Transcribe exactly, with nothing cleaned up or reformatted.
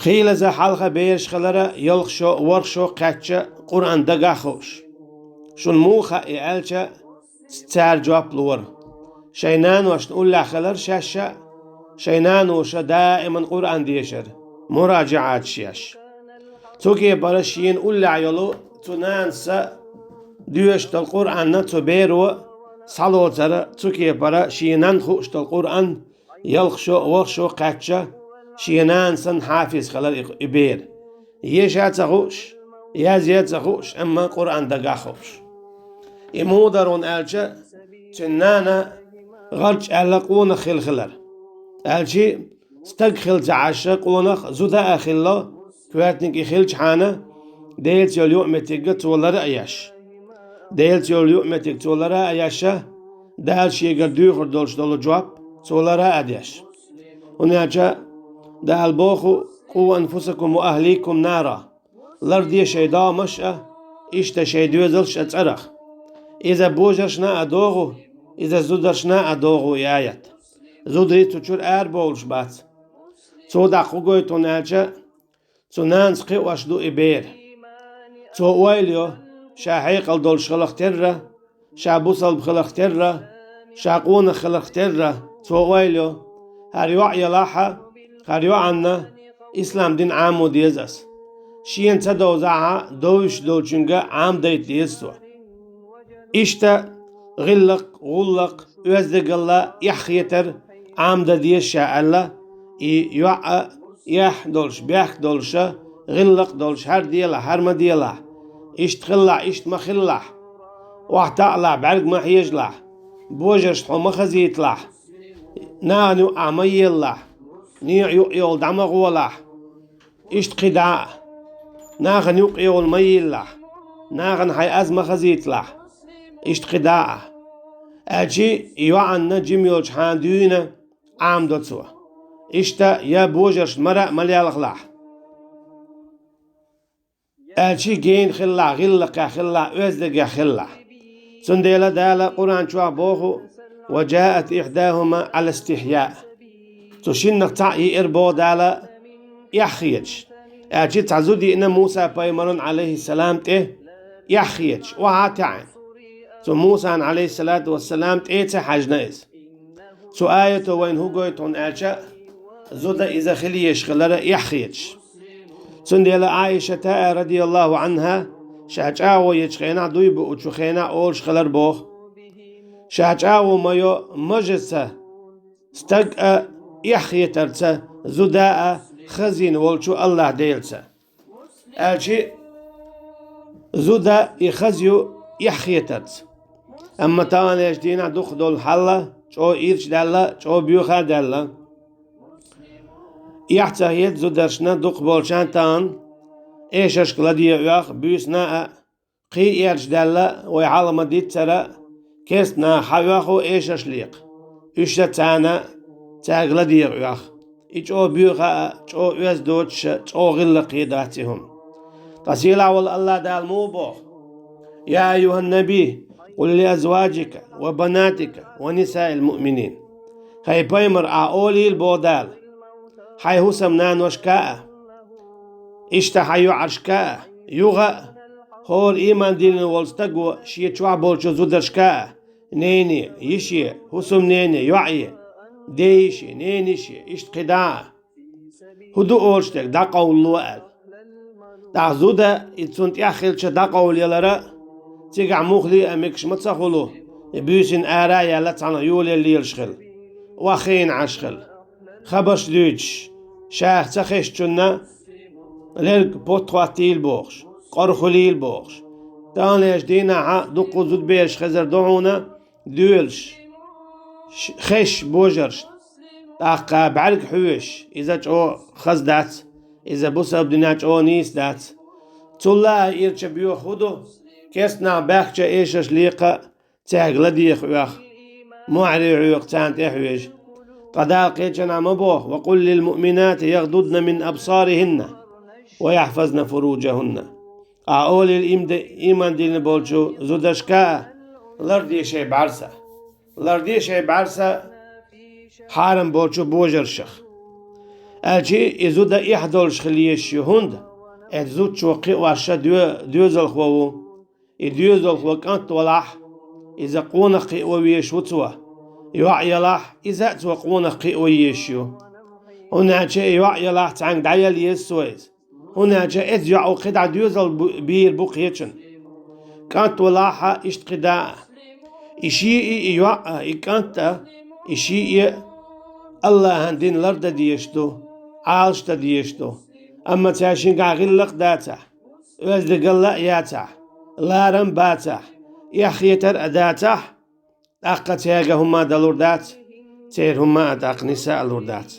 Кхийлаза хьалха бераш хилар ялх шо, ворхӀ шо кхаьчча Къуръан дагахь хууш. Шуна муха хаьа аьлча, цара жоп лора: шайн наношна уллехь хилар шаьш а, шайн наноша даиман Къуръан дешар, муражаӀаташ еш. Цу кепара шена уллехь йолу цу нанас доьшуш долу Къуръан цу беро схьалоцура, цу кепара шен нанна хууш долу Къуръан ялх шо, ворхӀ шо кхаьчча, шен нана санна хьафиз хилар и, и бер. Еша а ца хууш, язъян а ца хууш, амма Къуръан дагахь хууш. И муха дара аьлча, цуьнан нана гӀарчӀ аьлла къонах хилла хилар. Аьлча, стаг хилла ца Ӏаш къонах, зуда а хилла, коьртаниг и хилчхьана, Делаца йолу юкъаметтиг цо лар а еш. Делаца йолу юкъаметтиг цо лар а еш, Дала шегара дуьйхур долуш долу жоп цо лар а деш. ХӀунда аьлча Дала боху: «Къу анфусакум ва ахликум нара». Ларде шайн домаш а, иштта шайн доьзалш а цӀарах. Иза божаршна а догӀу, иза зударшна а догӀу и аят. Зударий цу чуьра арабовлуш бац. Цо дӀа хӀун гойту аьлча, цу нанас кхиош ду и бер. Цо ойла йо, ша хьекъал долуш хиларх терра, ша бусалба хиларх терра, ша къонах хиларх терра, цо ойла йо: хӀара йоӀ елахь а, хӀара йоӀанна ислам дин Ӏамо деза ас. Шена ца довзахь а, довзуш долчуьнга Ӏамадайта деза цо. Иштта гӀиллакх, гӀуллакх, оьздагалла, эхь хетар Ӏамадан деза ша аьлла, и йоӀ а эхь долуш, бехк долуша, гӀиллакх долуш, хӀара делахь, хӀара ма делахь, иштта хилалахь, иштта ма хилалахь, охьатаӀалахь, бӀаьрг ма хьежалахь, божаршна хьо ма хазийталахь, нахана юкъахь ма елалахь, некъа юкъа йолу дӀа ма гӀолахь, иштта кхидӀа а, нахана юкъа йолу ма йиллахь, нахана хьайн аз ма хазийталахь, иштта кхидӀа а. Аьлча, и йоӀанна жима йолчхьана дуьйна Ӏамадо цо. Иштта я божаршна мара а ма лелхалахь. Аьлча, гена хилалахь, гӀиллакхехь хилалахь, оьздагехь хилалахь. Цундела Дала Къуръан чохь боху: «Ва жаат ихьдахума Ӏала истихьяъ». Цу шиннах цхьаъ еара боху Дала, эхь хеташ. Аьлча, цхьа зуда еана Муса пайхамаран, Ӏалайхиссалам, тӀе эхь хеташ, охьа а таьӀна. Цу Мусан, Ӏалайхиссалату вассалам, тӀе а ца хьаьжна иза. Цу аято вайна хӀун гойту аьлча, зуда иза хила езаш хилар эхь хеташ. Цундела Ӏайшата, радияллаху Ӏанха, ша чӀагӀо ечу хенахь, дуй буучу хенахь олуш хилар боху: ша чӀагӀо ма йо мажаца, стаг а эхь хетарца, зуда а хазийна волчу АллахӀ Делаца. Аьлча, зуда и хаза ю эхь хетарца. Амма таханлерчу дийнахь дукхах долу хьал чӀогӀа ирча даьлла, чӀогӀа боьха а даьлла. Эхь ца хета зударшна дукхахболчарна тахана, эшаршка ладегӀа оьху, буьйсанна а, кхин а эрча даьлла, вай хьалха ма-дийццара, керста наха хьаоьху эшарш лекха. Уьш а царна, цаьрга ладегӀа оьху. И чӀогӀа боьха а, чӀогӀа оьзда доцуш а, чӀогӀа гӀиллакхе дац и хӀума. Ткъа сийлахь волу АллахӀ Дала муха боху: «Я айюхьан-наби, къул ли азваджика ва банатика ва нисаил муъминин». Хьай пайхамар, ахьа олийла боху Дала, хьайн хӀусамнаношка а, иштта хьайн йоӀаршка а, юха а, хӀора ийман диллина волу стаго шен чохь болчу зударшка а, нене, йише, хӀусамнене, йоӀе, дейише, ненайише, иштта кхидӀа а. ХӀун ду олуш дерг, дӀакъовлало аьлла. ТӀаккха зуда и цунна тӀехь хилча дӀакъовлаялара, цигахь муххале а мегаш ма ца хуьлу, и буьйсанна ара а яьлла цхьаьна йолаелла лелаш хила, охьахиъна Ӏаш хила, хабарш дуьйцуш, шаьш ца хезначунна лерг потт хӀоттийла бохуш, къора хуьлийла бохуш. Таханлерчу дийнахь дуккха зудабераш хезар ду хьуна, доьлуш, ш-, хезаш божаршна. ТӀаккха бӀаьрг хьоьжуш, иза чӀогӀа хаза дац, иза бусалба динехь чӀогӀа нийса дац. Цул а ирча боьха хӀун ду, керста нах баьхкича эшарш лекха, цаьрга ладегӀа оьху, мухӀаре хьоькху, царна тӀе хьоьжу. Ткъа Дала кхечанхьа ма боху: «Ва къул лил муъминати ягӀдудна мин абсарихӀинна ва яхьфазна фуруджахӀунна». Ахьа олийла ийман де-, ийман диллина болчу зударшка а, ларде шайн бӀаьрса. Ларде шайн бӀаьрса хьарам болчу божаршах. Аьлча, и зуда эхь долуш хила езаш ю, хӀунда аьлча зудчо кхиош ша доь-, доьзалхо ву. И доьзалхо кӀант валахь, иза къонах кхио везаш ву цо. ЙоӀ ялахь, иза а цо къонах кхио езаш ю. ХӀунда аьлча и йоӀ ялахь, цхьаьнга дӀаяла еза цо иза. ХӀунда аьлча эцу йоӀо кхидӀа доьзал бу-, бийр бу кхечунна. КӀант валахь а, иштта кхидӀа а. И шиъ а, и йоӀ а, и кӀант а, и шиъ а АллахӀан дин лардан дезаш ду, Ӏалашдан дезаш ду. Амма цаьршинга гӀиллакх а дацахь, оьздангалла а яцахь, ларам а бацахь, эхь хетар а дацахь, тӀаккха цаьрга хӀумма а далур дац, церан хӀумма а тӀаккха нисса а лур дац.